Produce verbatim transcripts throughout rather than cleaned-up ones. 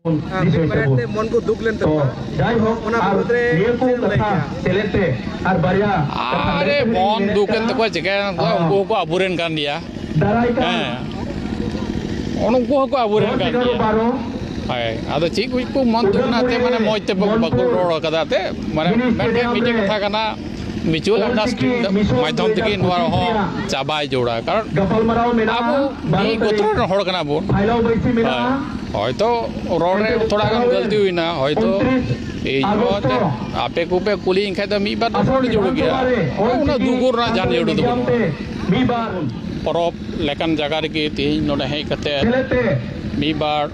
ᱟᱨ ᱢᱤᱫ ᱵᱟᱨᱭᱟ ᱛᱮ ᱢᱚᱱ ᱠᱚ ᱫᱩᱠ ᱞᱮᱱ ᱛᱟᱠᱚᱣᱟ᱾ ᱡᱟᱭᱦᱳᱠ, ᱚᱱᱟ ᱟᱨ ᱵᱟᱵᱚᱫ ᱨᱮ ᱱᱤᱭᱟᱹ ᱠᱚ ᱪᱮᱫ ᱮᱢ ᱞᱟᱹᱭ ᱠᱟᱛᱷᱟ ᱠᱮᱭᱟ? ᱥᱮᱞᱮᱫ ᱛᱮ ᱟᱨ ᱵᱟᱨᱭᱟ ᱠᱟᱛᱷᱟ ᱟᱨᱮ ᱞᱟᱹᱭ ᱛᱮᱜᱮ ᱢᱚᱱ ᱞᱤᱧ ᱫᱩᱠ ᱮᱱ ᱢᱮᱱᱮᱫ ᱛᱟᱠᱚᱣᱟ, ᱠᱟᱱᱟ᱾ ᱪᱤᱠᱟᱹᱭᱮᱱ ᱛᱟᱠᱚᱣᱟ? ᱦᱚᱸ᱾ ᱩᱱᱠᱩ ᱦᱚᱸᱠᱚ ᱟᱵᱚᱨᱮᱱ ᱠᱟᱱ ᱜᱮᱭᱟ᱾ ᱫᱟᱨᱟᱭ ᱠᱟᱱ ᱦᱮᱸ, ᱩᱱᱠᱩ ᱦᱚᱸᱠᱚ ᱟᱵᱚᱨᱮᱱ ᱫᱚᱥ ᱠᱟᱱ ᱮᱜᱟᱨᱚ ᱜᱮᱭᱟ᱾ ᱵᱟᱨᱚ ᱦᱳᱭ, ᱟᱫᱚ ᱪᱮᱫ ᱠᱚ ᱢᱚᱱ ᱫᱩᱠ ᱩᱫᱷᱟᱨᱯᱩᱨ ᱱᱟᱛᱮ ᱢᱟᱱᱮ ᱨᱮ ᱢᱚᱡᱽ ᱛᱮ ᱵᱟᱠᱚ ᱢᱚᱱᱯᱩᱨ ᱨᱚᱲ ᱠᱟᱫᱟ ᱛᱮ, ᱢᱟᱱᱮ ᱢᱤᱱᱤ ᱢᱮᱱᱠᱷᱟᱱ ᱥᱴᱮᱰᱤᱭᱟᱢ ᱢᱤᱫᱴᱮᱡ ᱨᱮ ᱠᱟᱛᱷᱟ ᱠᱟᱱᱟ, ᱢᱤᱪᱩᱣᱟᱞ ᱚᱞᱪᱤᱠᱤ ᱟᱱᱰᱟᱨᱥᱴᱮᱱᱰᱤᱝ ᱢᱤᱥᱚᱱ ᱢᱟᱫᱽᱫᱷᱚᱢ ᱛᱮᱜᱮ ᱱᱚᱣᱟ ᱫᱩ ᱦᱟᱡᱟᱨ ᱯᱚᱸᱪᱤᱥ ᱦᱚᱸ ᱨᱮᱭᱟᱜ ᱪᱟᱵᱟᱭ ᱡᱟᱹᱨᱩᱲᱟ, ᱠᱟᱨᱚᱱ ᱜᱟᱯᱟᱞᱢᱟᱨᱟᱣ ᱢᱮᱱᱟᱜᱼᱟ ᱟᱵᱚ ᱵᱟᱨᱚ ᱢᱤᱫ ᱛᱟᱹᱨᱤᱠᱷ ᱜᱚᱛᱨᱚ ᱨᱮᱱ ᱦᱚᱲ ᱠᱟᱱᱟ ᱵᱚᱱ᱾ ᱯᱷᱟᱭᱞᱟᱣ ᱵᱟᱹᱭᱥᱤ ᱢᱮᱱᱟᱜᱼᱟ᱾ ᱦᱳᱭ, ᱦᱚᱭᱛᱚ ᱨᱚᱲ ᱨᱮ ᱛᱷᱚᱲᱟ ᱜᱟᱱ ᱜᱟᱹᱞᱛᱤ ᱦᱩᱭᱱᱟ, ᱦᱚᱭᱛᱚ ᱩᱱᱛᱨᱤᱥ ᱤᱧ ᱦᱚᱸ ᱟᱜᱚᱥᱴ ᱮᱱᱛᱮᱫ ᱟᱯᱮ ᱠᱚᱯᱮ ᱠᱩᱞᱤᱭᱤᱧ ᱠᱷᱟᱡ ᱫᱚ ᱢᱤᱫ ᱵᱟᱨ ᱫᱚ ᱟᱥᱟᱢ ᱨᱚᱲ ᱡᱟᱹᱨᱩᱲ ᱜᱮᱭᱟ᱾ ᱵᱤᱫᱷᱟᱱᱥᱚᱵᱷᱟ ᱨᱮ ᱚᱱᱟ ᱚᱞᱪᱤᱠᱤ ᱫᱩᱜᱩᱨ ᱨᱮᱱᱟᱜ ᱡᱟᱦᱟᱱ ᱥᱟᱱᱛᱟᱲᱤ ᱡᱟᱹᱨᱩᱲ ᱫᱚ ᱢᱤᱰᱤᱭᱟᱢ ᱵᱟᱹᱱᱩᱜᱼᱟ᱾ ᱛᱮ ᱢᱤᱫ ᱵᱟᱨ ᱯᱚᱨᱚᱵᱽ ᱞᱮᱠᱟᱱ ᱡᱟᱭᱜᱟ ᱨᱮᱜᱮ ᱛᱮᱦᱮᱧ ᱱᱚᱰᱮ ᱦᱮᱡ ᱠᱟᱛᱮ ᱥᱮᱞᱮᱫ ᱛᱮ ᱢᱤᱫ ᱵᱟᱨ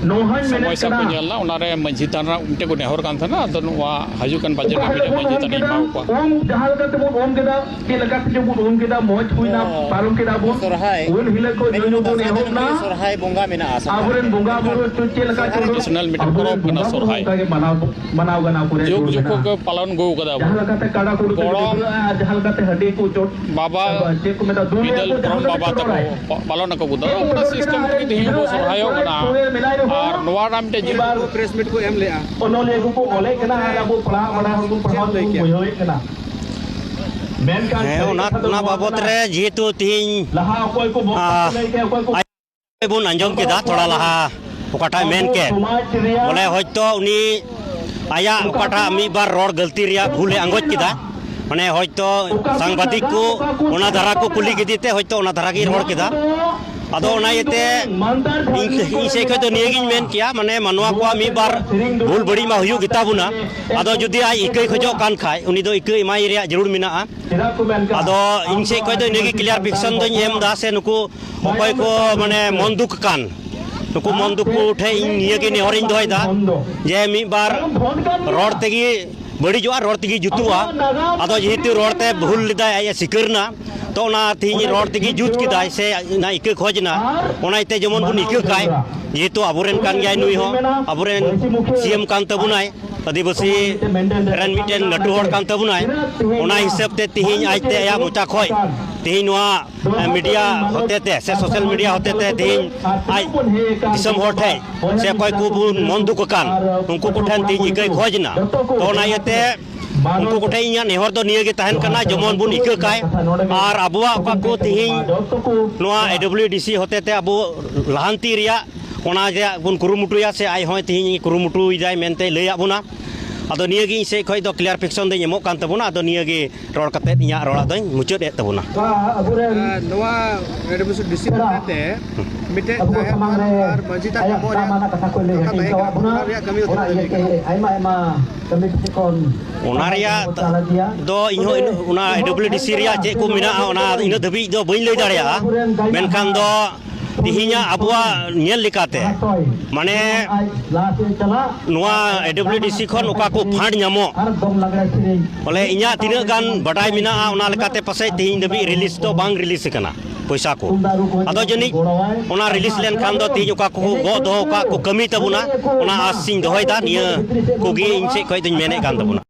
ᱱᱚᱣᱟᱧ ᱢᱮᱱᱮᱫ ᱥᱚᱢᱚᱥᱥᱟ ᱠᱚ ᱠᱟᱱᱟ᱾ ᱧᱮᱞ ᱮᱫᱟ᱾ ᱚᱱᱟᱨᱮ ᱢᱟᱹᱡᱷᱤ ᱛᱷᱟᱱ ᱨᱮᱱᱟᱜ ᱢᱤᱫᱴᱮᱡ ᱠᱚ ᱱᱮᱦᱚᱨ ᱠᱟᱱ ᱛᱟᱦᱮᱱᱟ, ᱟᱫᱚ ᱱᱚᱣᱟ ᱦᱤᱡᱩᱜ ᱠᱟᱱ ᱵᱟᱡᱮᱴ ᱚᱠᱟ ᱨᱮ ᱦᱤᱞᱳᱜ ᱢᱤᱫᱴᱮᱡ ᱵᱚᱱ ᱢᱟᱹᱡᱷᱤ ᱩᱢ ᱛᱷᱟᱱ ᱠᱮᱫᱟ, ᱵᱮᱱᱟᱣ ᱠᱚᱣᱟ᱾ ᱩᱢ ᱡᱟᱦᱟᱸ ᱞᱮᱠᱟ ᱛᱮᱵᱚᱱ ᱩᱢ ᱠᱮᱫᱟ, ᱪᱮᱫ ᱞᱮᱠᱟ ᱛᱮᱪᱚ ᱵᱚᱱ ᱩᱢ ᱠᱮᱫᱟ, ᱢᱚᱡᱽ ᱦᱩᱭᱱᱟ, ᱚ, ᱯᱟᱨᱚᱢ ᱠᱮᱫᱟ ᱵᱚᱱ᱾ ᱥᱚᱨᱦᱟᱭ᱾ ᱩᱱ ᱦᱤᱞᱳᱜ ᱠᱷᱚᱱ ᱢᱮᱱ ᱧᱩ ᱧᱩ ᱫᱚ ᱵᱚᱱ ᱫᱟᱸᱥᱟᱭ ᱮᱦᱚᱵ ᱫᱚ ᱱᱟ᱾ ᱥᱚᱨᱦᱟᱭ ᱵᱚᱸᱜᱟ ᱢᱮᱱᱟᱜᱼᱟ ᱥᱚᱨᱦᱟᱭ᱾ ᱟᱵᱚᱨᱮᱱ ᱵᱚᱸᱜᱟ ᱵᱩᱨᱩ ᱪᱮᱫ ᱞᱮᱠᱟ ᱪᱚ ᱯᱨᱚᱯᱷᱮᱥᱚᱱᱟᱞ ᱢᱤᱫᱴᱮᱱ ᱟᱵᱚᱨᱮᱱ ᱯᱚᱨᱚᱵᱽ ᱠᱟᱱᱟ ᱵᱚᱸᱜᱟ ᱵᱩᱨᱩ ᱥᱚᱨᱦᱟᱭ᱾ ᱚᱱᱠᱟ ᱜᱮ ᱢᱟᱱᱟᱣ, ᱢᱟᱱᱟᱣ ᱜᱟᱱᱟ ᱠᱚᱨᱮ ᱡᱩᱜᱽ ᱡᱩᱜᱽ ᱡᱩᱜᱽ ᱢᱮᱱᱟᱜᱼᱟ᱾ ᱠᱚ ᱯᱟᱞᱚᱱ ᱟᱹᱜᱩ ᱠᱟᱫᱟ ᱵᱚᱱ᱾ ᱡᱟᱦᱟᱸ ᱞᱮᱠᱟᱛᱮ ᱠᱟᱰᱟ ᱠᱚ ᱜᱚᱲᱚᱢ ᱪᱩᱰᱟᱹᱨᱟ, ᱡᱟᱦᱟᱸ ᱞᱮᱠᱟᱛᱮ ᱦᱟᱺᱰᱤ ᱠᱚ ᱪᱚᱴ-, ᱵᱟᱵᱟ ᱪᱮᱫ ᱠᱚ ᱢᱮᱛᱟᱜᱼᱟ, ᱫᱩᱞ ᱵᱤᱫᱟᱹᱞ ᱨᱮᱭᱟᱜ ᱠᱚ ᱜᱚᱲᱚᱢ ᱵᱟᱵᱟ ᱛᱟᱠᱚ ᱪᱚᱰᱚᱨᱟᱭ᱾ ᱯᱟ-, ᱯᱟᱞᱚᱱ ᱟᱠᱚ ᱠᱚᱫᱚ᱾ ᱪᱮᱫ ᱠᱚ ᱚᱱᱟ ᱪᱚᱰᱚᱨ system ᱠᱮᱫᱟ? ᱛᱮᱜᱮ ᱛᱮᱦᱮᱧ ᱟᱵᱚ ᱥᱚᱨᱦᱟᱭᱚᱜ ᱠᱟᱱᱟ᱾ ᱥᱚᱨᱦᱟᱭ ᱢᱮᱞᱟᱭ ᱨᱮᱦᱚᱸ ᱟᱨ ᱱᱚᱣᱟ ᱨᱮᱱᱟᱜ ᱢᱤᱫᱴᱮᱡ ᱢᱤᱫ ᱵᱟᱨ ᱯᱨᱮᱥ ᱢᱤᱴ ᱠᱚ ᱮᱢ ᱞᱮᱜᱼᱟ᱾ ᱚᱱᱚᱞᱤᱭᱟᱹ ᱠᱚᱠᱚ ᱚᱞᱮᱫ ᱠᱟᱱᱟ ᱟᱨ ᱟᱵᱚ ᱯᱟᱲᱦᱟᱣ ᱢᱟᱲᱟᱝ ᱦᱚᱸᱵᱚᱱ ᱪᱮᱫ ᱯᱟᱲᱦᱟᱣ ᱮᱢ ᱞᱟᱹᱭ ᱠᱮᱭᱟ? ᱵᱩᱡᱷᱟᱹᱣᱮᱫ ᱠᱟᱱᱟ᱾ ᱢᱮᱱᱠᱷᱟᱱ ᱦᱮᱸ, ᱥᱟᱹᱨᱤ ᱚᱱᱟ, ᱠᱟᱛᱷᱟ ᱫᱚ ᱚᱱᱟ ᱱᱚᱣᱟ ᱵᱟᱵᱚᱛ ᱠᱟᱱᱟ᱾ ᱨᱮ ᱡᱮᱦᱮᱛᱩ ᱛᱤᱦᱤᱧ, ᱞᱟᱦᱟ ᱚᱠᱚᱭ ᱠᱚ ᱵᱚᱠᱛᱟ ᱟᱸ, ᱠᱚ ᱞᱟᱹᱭ ᱠᱮᱫ, ᱚᱠᱚᱭ ᱠᱚ ᱵᱚᱱ ᱟᱸᱡᱚᱢ ᱠᱮᱫᱟ ᱛᱷᱚᱲᱟ ᱞᱟᱦᱟ, ᱚᱠᱟᱴᱟᱜ ᱢᱮᱱ ᱠᱮᱫ, ᱵᱚᱞᱮ ᱦᱚᱭᱛᱚ ᱩᱱᱤ ᱟᱭᱟᱜ ᱚᱠᱟᱴᱟᱜ ᱢᱤᱫ ᱵᱟᱨ ᱨᱚᱲ ᱜᱟᱹᱞᱛᱤ ᱨᱮᱭᱟᱜ ᱵᱷᱩᱞᱮ ᱟᱸᱜᱚᱪ ᱠᱮᱫᱟ, ᱢᱟᱱᱮ ᱦᱚᱭᱛᱚ ᱥᱟᱝᱵᱟᱫᱤᱠ ᱠᱚ ᱚᱱᱟ ᱫᱷᱟᱨᱟ ᱠᱚ ᱠᱩᱞᱤ ᱠᱮᱫᱮ ᱛᱮ ᱦᱚᱭᱛᱚ ᱚᱱᱟ ᱫᱷᱟᱨᱟ ᱜᱮᱭ ᱨᱚᱲ ᱠᱮᱫᱟ᱾ ᱟᱫᱚ ᱚᱱᱟ ᱤᱭᱟᱹᱛᱮ ᱤᱧ, ᱤᱧ ᱥᱮᱫ ᱠᱷᱚᱡ ᱫᱚ ᱱᱤᱭᱟᱹᱜᱤᱧ ᱢᱮᱱ ᱠᱮᱭᱟ, ᱢᱟᱱᱮ ᱢᱟᱱᱣᱟ ᱠᱚᱣᱟᱜ ᱢᱤᱫ ᱵᱟᱨ ᱵᱷᱩᱞ ᱵᱟᱹᱲᱤᱡ ᱢᱟ ᱦᱩᱭᱩᱜ ᱜᱮᱛᱟ ᱵᱚᱱᱟ᱾ ᱟᱫᱚ ᱡᱩᱫᱤ ᱟᱡ ᱤᱠᱟᱹᱭ ᱠᱷᱚᱡᱚᱜ ᱠᱟᱱ ᱠᱷᱟᱡ, ᱩᱱᱤ ᱫᱚ ᱤᱠᱟᱹ ᱮᱢᱟᱭ ᱨᱮᱭᱟᱜ ᱡᱟᱹᱨᱩᱲ ᱢᱮᱱᱟᱜᱼᱟ᱾ ᱟᱫᱚ ᱤᱧ ᱥᱮᱫ ᱠᱷᱚᱡ ᱫᱚ ᱤᱱᱟᱹᱜᱮ clarification ᱫᱚᱧ ᱮᱢ ᱮᱫᱟ, ᱥᱮ ᱱᱩᱠᱩ ᱚᱠᱚᱭ ᱠᱚ ᱢᱟᱱᱮ ᱢᱚᱱ ᱫᱩᱠ ᱠᱟᱱ, ᱱᱩᱠᱩ ᱢᱚᱱ ᱫᱩᱠ ᱠᱚ ᱴᱷᱮᱡ ᱤᱧ ᱱᱤᱭᱟᱹ ᱜᱮ ᱱᱮᱦᱚᱨᱤᱧ ᱫᱚᱦᱚᱭᱮᱫᱟ ᱡᱮ ᱢᱤᱫ ᱵᱟᱨ ᱨᱚᱲ ᱛᱮᱜᱮ ᱵᱟᱹᱲᱤᱡᱚᱜᱼᱟ, ᱨᱚᱲ ᱛᱮᱜᱮ ᱡᱩᱛᱩᱜᱼᱟ᱾ ᱟᱫᱚ ᱡᱮᱦᱮᱛᱩ ᱨᱚᱲ ᱛᱮ ᱵᱷᱩᱞ ᱞᱮᱫᱟᱭ, ᱟᱡ ᱮ ᱥᱤᱠᱟᱹᱨ ᱮᱱᱟ, ᱛᱚ ᱚᱱᱟ ᱛᱮᱦᱮᱧ ᱨᱚᱲ ᱛᱮᱜᱮ ᱡᱩᱛ ᱠᱮᱫᱟᱭ, ᱥᱮ ᱚᱱᱟ ᱤᱠᱟᱹ ᱠᱷᱚᱡᱽ ᱮᱱᱟ, ᱚᱱᱟ ᱤᱭᱟᱹᱛᱮ ᱡᱮᱢᱚᱱ ᱵᱚᱱ ᱤᱠᱟᱹ ᱠᱟᱭ, ᱡᱮᱦᱮᱛᱩ ᱟᱵᱚᱨᱮᱱ ᱠᱟᱱ ᱜᱮᱭᱟᱭ ᱱᱩᱭ ᱦᱚᱸ, ᱟᱵᱚᱨᱮᱱ ᱥᱤ ᱮᱢ ᱠᱟᱱ ᱛᱟᱵᱚᱱᱟᱭ᱾ ᱟᱹᱫᱤᱵᱟᱹᱥᱤ ᱨᱮᱱ ᱢᱤᱫᱴᱮᱱ ᱞᱟᱹᱴᱩ ᱦᱚᱲ ᱠᱟᱱ ᱛᱟᱵᱚᱱᱟᱭ᱾ ᱚᱱᱟ ᱦᱤᱥᱟᱹᱵ ᱛᱮ ᱛᱤᱦᱤᱧ ᱟᱡᱛᱮ ᱟᱭᱟᱜ ᱢᱚᱪᱟ ᱠᱷᱚᱡ ᱛᱮᱦᱮᱧ ᱱᱚᱣᱟ ᱢᱤᱰᱤᱭᱟ ᱦᱚᱛᱮᱛᱮ ᱥᱮ ᱥᱳᱥᱟᱞ ᱢᱤᱰᱤᱭᱟ ᱦᱚᱛᱮᱛᱮ ᱛᱮᱦᱮᱧ ᱟᱡ ᱫᱤᱥᱚᱢ ᱦᱚᱲ ᱴᱷᱮᱱ ᱥᱮ ᱚᱠᱚᱭ ᱠᱚᱵᱚᱱ ᱢᱚᱱ ᱫᱩᱠ ᱟᱠᱟᱱ, ᱩᱱᱠᱩ ᱠᱚᱴᱷᱮᱱ ᱛᱮᱦᱮᱧ ᱤᱠᱟᱹᱭ ᱠᱷᱚᱡᱽ ᱮᱱᱟ᱾ ᱛᱚ ᱚᱱᱟ ᱤᱭᱟᱹᱛᱮ ᱩᱱᱠᱩ ᱠᱚᱴᱷᱮᱱ ᱤᱧᱟᱹᱜ ᱱᱮᱦᱚᱨ ᱫᱚ ᱱᱤᱭᱟᱹ ᱜᱮ ᱛᱟᱦᱮᱱ ᱠᱟᱱᱟ, ᱡᱮᱢᱚᱱ ᱵᱚᱱ ᱤᱠᱟᱹ ᱠᱟᱭ ᱟᱨ ᱟᱵᱚᱣᱟᱜ ᱚᱠᱟ ᱠᱚ ᱛᱮᱦᱮᱧ ᱱᱚᱣᱟ ᱮᱰᱟᱵᱞᱤᱭᱩᱰᱤᱥᱤ ᱦᱚᱛᱮᱛᱮ ᱟᱵᱚ ᱞᱟᱦᱟᱱᱛᱤ ᱨᱮᱭᱟᱜ ᱚᱱᱟ ᱨᱮᱭᱟᱜ ᱵᱚᱱ ᱠᱩᱨᱩᱢᱩᱴᱩᱭᱟ ᱥᱮ ᱟᱡ ᱦᱚᱸᱭ ᱛᱮᱦᱮᱧ ᱠᱩᱨᱩᱢᱩᱴᱩᱭᱮᱫᱟᱭ ᱢᱮᱱᱛᱮ ᱞᱟᱹᱭᱟᱫ ᱵᱚᱱᱟ᱾ ᱟᱫᱚ ᱱᱤᱭᱟᱹ ᱜᱮ ᱤᱧ ᱥᱮᱫ ᱠᱷᱚᱱ ᱫᱚ ᱠᱞᱤᱭᱟᱨᱯᱷᱤᱠᱮᱥᱚᱱ ᱫᱚᱧ ᱮᱢᱚᱜ ᱠᱟᱱ ᱛᱟᱵᱚᱱᱟ᱾ ᱟᱫᱚ ᱱᱤᱭᱟᱹ ᱜᱮ ᱨᱚᱲ ᱠᱟᱛᱮᱫ ᱤᱧᱟᱹᱜ ᱨᱚᱲᱟᱜ ᱫᱚᱧ ᱢᱩᱪᱟᱹᱫ ᱮᱫ ᱛᱟᱵᱚᱱᱟ᱾ ᱟᱵᱚᱨᱮᱱ ᱱᱚᱣᱟ ᱮᱰᱩᱠᱮᱥᱚᱱ ᱰᱤᱥᱤ ᱯᱮᱲᱟ ᱦᱚᱛᱮᱛᱮ ᱢᱤᱫᱴᱮᱱ ᱟᱵᱚ ᱱᱟᱭᱟᱵ ᱥᱟᱢᱟᱝ ᱨᱮ ᱟᱨ ᱢᱟᱹᱡᱷᱤ ᱛᱟᱠᱚ ᱟᱭᱟᱜ ᱵᱚᱦᱚᱜ ᱨᱮᱭᱟᱜ ᱫᱟᱢᱟᱱᱟᱜ ᱠᱟᱛᱷᱟ ᱠᱚᱭ ᱞᱟᱹᱭ ᱠᱟᱛᱷᱟ ᱦᱟᱹᱴᱤᱧ ᱛᱟᱦᱮᱸ ᱠᱟᱱᱟ᱾ ᱠᱟᱣᱟᱫ ᱵᱚᱱᱟ᱾ ᱚᱱᱟ ᱨᱮᱭᱟᱜ ᱠᱟᱹᱢᱤ ᱦᱚᱨᱟ ᱚᱱᱟ ᱫᱚ ᱤᱭᱟᱹᱛᱮ ᱪᱮᱫ ᱞᱮᱠᱟ? ᱟᱭᱢᱟ ᱟᱭᱢᱟ ᱠᱟᱹᱢᱤ ᱴᱷᱮᱱ ᱠᱷᱚᱱ ᱚᱱᱟ ᱨᱮᱭᱟᱜ ᱪᱟᱞᱟᱜ ᱜᱮᱭᱟ᱾ ᱫᱚ ᱤᱧ ᱦᱚᱸ ᱚᱱᱟ ᱮᱰᱟᱵᱞᱤᱭᱩᱰᱤᱥᱤ ᱨᱮᱭᱟᱜ ᱪᱮᱫ ᱠᱚ ᱢᱮᱱᱟᱜᱼᱟ, ᱚᱱᱟ ᱤᱱᱟᱹᱜ ᱫᱷᱟᱹᱵᱤᱡ ᱫᱚ ᱵᱟᱹᱧ ᱞᱟᱹᱭ ᱫᱟᱲᱮᱭᱟᱜᱼᱟ᱾ ᱢᱮᱱᱠᱷᱟᱱ ᱫᱚ ᱛᱮᱦᱮᱧᱟᱜ ᱟᱵᱚᱣᱟᱜ ᱧᱮᱞ ᱞᱮᱠᱟᱛᱮ, ᱢᱟᱱᱮ, ᱱᱚᱣᱟ ᱮᱰᱟᱵᱞᱤᱭᱩᱰᱤᱥᱤ ᱠᱷᱚᱱ ᱚᱠᱟ ᱠᱚ ᱯᱷᱟᱱᱰ ᱧᱟᱢᱚᱜ, ᱵᱚᱞᱮ, ᱤᱧᱟᱹᱜ ᱛᱤᱱᱟᱹᱜ ᱜᱟᱱ ᱵᱟᱰᱟᱭ ᱢᱮᱱᱟᱜᱼᱟ, ᱚᱱᱟ ᱞᱮᱠᱟᱛᱮ ᱯᱟᱥᱮᱡ ᱛᱮᱦᱮᱧ ᱫᱷᱟᱹᱵᱤᱡ ᱨᱤᱞᱤᱡᱽ ᱫᱚ ᱵᱟᱝ ᱨᱤᱞᱤᱡᱽ ᱟᱠᱟᱱᱟ ᱯᱚᱭᱥᱟ ᱠᱚ᱾ ᱟᱫᱚ ᱡᱟᱹᱱᱤᱡ ᱚᱱᱟ ᱨᱤᱞᱤᱡᱽ ᱞᱮᱱᱠᱷᱟᱱ ᱫᱚ ᱛᱮᱦᱮᱧ ᱚᱠᱟ ᱠᱚ ᱜᱚᱜ ᱫᱚᱦᱚ ᱟᱠᱟᱫ ᱠᱚ ᱠᱟᱹᱢᱤ ᱛᱟᱵᱚᱱᱟ, ᱚᱱᱟ ᱟᱥ ᱤᱧ ᱫᱚᱦᱚᱭᱮᱫᱟ᱾ ᱱᱤᱭᱟᱹ ᱠᱚᱜᱮ ᱤᱧ ᱥᱮᱫ ᱠᱷᱚᱱ ᱫᱚᱧ ᱢᱮᱱᱮᱫ ᱠᱟᱱ ᱛᱟᱵᱚᱱᱟ᱾